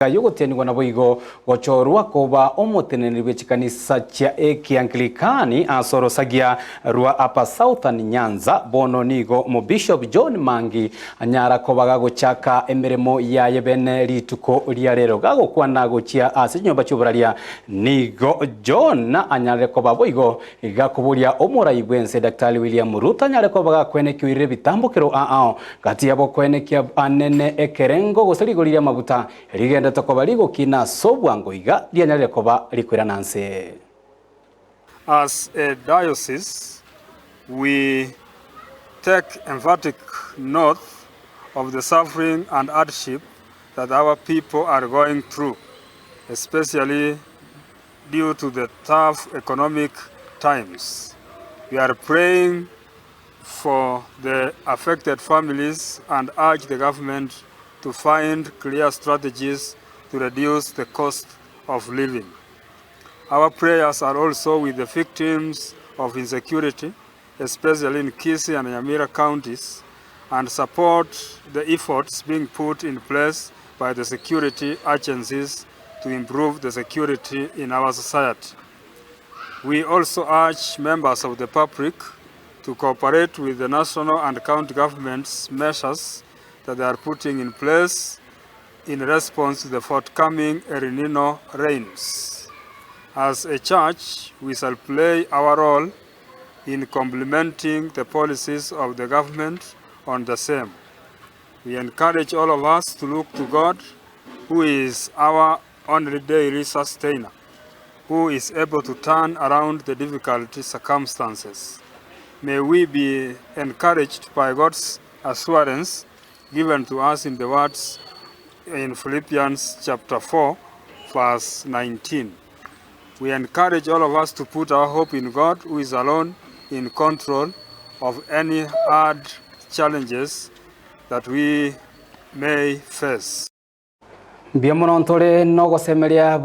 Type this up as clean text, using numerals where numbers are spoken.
Y'ogotianigwa naboigo gochorwa koba omoteneneri bwe chikanisa chia Ekianglikani ase orosagia rwa Upper Southern Nyanza, bono nigo Omobishop John Mangi anyara koba gagochaka emeremo yaye bene rituko ria rero. Gagokwana gochia ase chinyomba chi'oboraria nigo John anyarire koba boigo gakoboria omorai bw'ense Daktari William Ruto anyare koba gakwenekia oirire ebitambokero ao Gati y'abokoenekia anene ekerengo gose rigori ri'amaguta rigenderete koba rigokina ase obwango iga rianyarire koba rikoirana nse. As a diocese, we take emphatic note of the suffering and hardship that our people are going through, especially due to the tough economic times. We are praying for the affected families and urge the government to find clear strategies to reduce the cost of living. Our prayers are also with the victims of insecurity, especially in Kisii and Nyamira counties, and support the efforts being put in place by the security agencies to improve the security in our society. We also urge members of the public to cooperate with the national and county governments measures that they are putting in place in response to the forthcoming El Nino rains. As a church, we shall play our role in complementing the policies of the government on the same. We encourage all of us to look to God, who is our only daily sustainer, who is able to turn around the difficult circumstances. May we be encouraged by God's assurance given to us in the words in Philippians chapter 4 verse 19. We encourage all of us to put our hope in God who is alone in control of any hard challenges that we may face. Mbuya mono ntore nogosemeria.